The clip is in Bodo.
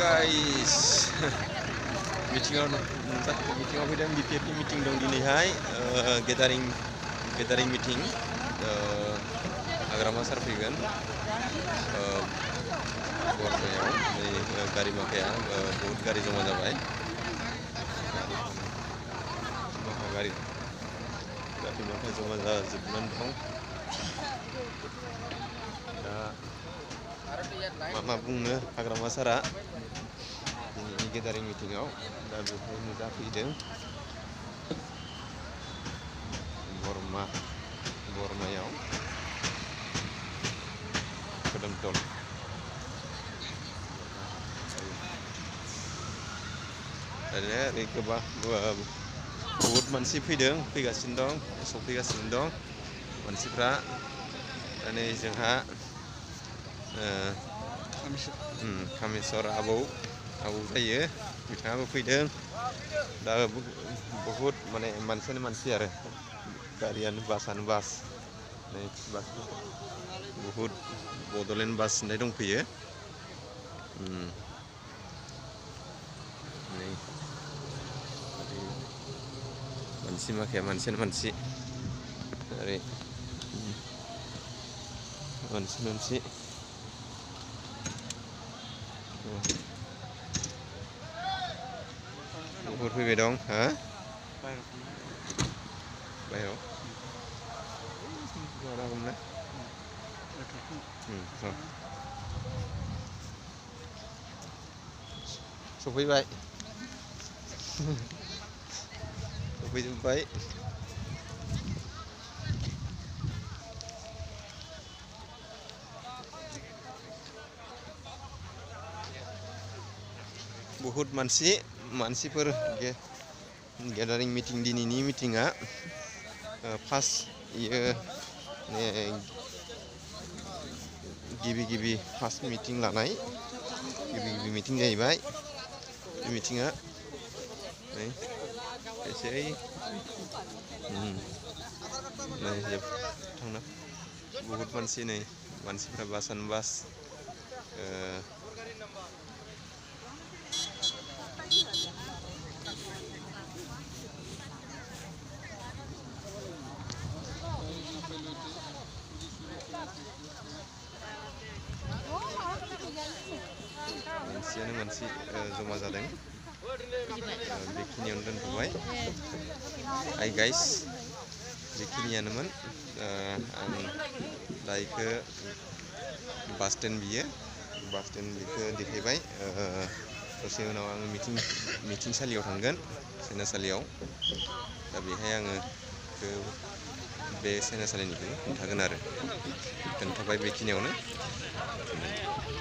guys meeting fidang BPP meeting dong dinihai gathering meeting agrama sar faigan borneo gari makaya बहुत गारि जमा जाबाय गारि माखा जमा जाजोबनानै दं दा मा बुंनो हाग्रामा सारा दिनैनि गेदारिं मिटिंआव दा बेवहाय नुजाफैदों बरमायाव खोदोमतल ओरै गोबां बहुत मानसि फैगासिनो दं सफैगासिनो दं मानसिफ्रा नै जोंहा कामेश्वर आबौ जायो बिथाङाबो फैदों दा बहुत माने मानसियानो मानसि आरो गारियानो बासानो बास नै बास बहुत बडलेण्ड बास होननाय दंफैयो नै मानसि माखाया मानसियानो मानसि ओरै मानसि बहुत फैबाय दं हा बायहेराव सफैजोब्बाय बहुत मानसिफोर गेदारिं मिटिं दिनैनि मिटिंआ फार्स्ट इयो गिबि फार्स्ट मिटिं लानाय गिबि मिटिं जाहैबाय बे मिटिंआ नै एसे नै थांना बहुत मानसि नै मानसिफ्रा बासानो बास मानसि जमा जादों बेखिनियावनो दोनथ'बाय हाय गाइस बेखिनियानोमोन आं दाइखौ बास स्टेन्ड बेखौ देखायबाय दसे उनाव आङो मिटिंसालियाव थांगोन सायनासालियाव दा बेहाय आङो बे सायनासालिनिखौ खोन्थागोन आरो खोन्थाबाय बेखिनियावनो